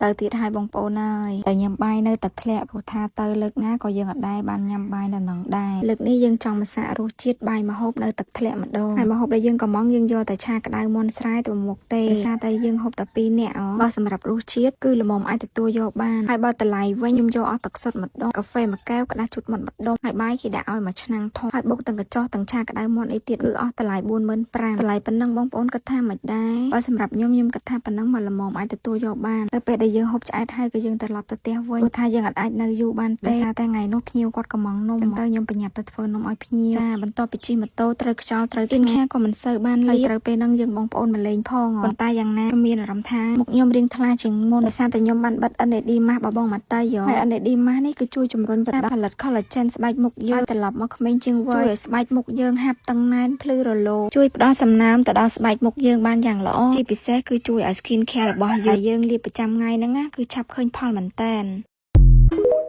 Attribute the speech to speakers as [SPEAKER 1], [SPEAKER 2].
[SPEAKER 1] ទៅទៀតហើយបងប្អូនហើយតែញ៉ាំបាយនៅទឹកធ្លាក់ព្រោះថាទៅលើកណាក៏យើងអត់ដែរបានញ៉ាំបាយនៅនឹងដែរលើកនេះយើងចង់មកសាករសជាតិបាយម្ហូបនៅទឹកធ្លាក់ម្ដងហើយម្ហូបដែលយើងកំងយើងយកតែឆាក្តៅមាន់ស្រែទៅមុខទេដោយសារតែយើងហូបតែ2នាក់អូបើសម្រាប់រសជាតិគឺល្មមអាចទទួលយកបានហើយបើតម្លៃវិញខ្ញុំយកអស់ទឹកសុទ្ធម្ដងកាហ្វេមួយកែវក្តាស់ជូតមាត់ម្ដុំហើយបាយគេដាក់ឲ្យមួយឆ្នាំងធំហើយបុកទាំងកញ្ចុះទាំងឆាក្តៅមាន់អីទៀតគឺអស់តម្លៃ45,000តម្លៃប៉ុណ្ណឹងបងប្អូនគិតថាមិនដែរបើសម្រាប់ខ្ញុំខ្ញុំគិតថាប៉ុណ្ណឹងមកល្មមអាចទទួលយកបានទៅពេលដែលយើងហូបឆ្អែតហើយក៏យើងត្រឡប់ទៅផ្ទះវិញព្រោះថាយើងអត់អាចនៅយូរបានទេដោយសារតែថ្ងៃនោះភ្ញៀវគាត់កំងនំចឹងទៅខ្ញុំប្រញាប់ទៅធ្វើនំឲ្យភ្ញៀវចាបន្ទាប់ពីជិះម៉ូតូត្រូវខ្យល់ត្រូវ skin care ក៏មិនសូវបានលាបត្រូវពេលហ្នឹងយើងបងប្អូនមកលេងផងប៉ុន្តែយ៉ាងណាខ្ញុំមានអារម្មណ៍ថាមុខខ្ញុំរៀងថ្លាជាងមុនដោយសារតែខ្ញុំបានបិទ NAD mask របស់បងម៉ាតៃហើយ NAD mask នេះគឺជួយជំរុញទៅដល់ផលិត collagen ស្បែកមុខយើងឲ្យត្រឡប់មកក្មេងជាងវ័យជួយឲ្យស្បែកមុខយើងហាប់តឹងណែនភ្លឺរលោងជួយផ្ដល់សំណើមទៅដល់ស្បែកមុខយើងបានយ៉ាងល្អជាពិសេសគឺជួយឲ្យ skin care របស់យើងដែលយើងលាបប្រចាំថ្ងៃហ្នឹងណាគឺឆាប់ឃើញផលមែនតើ។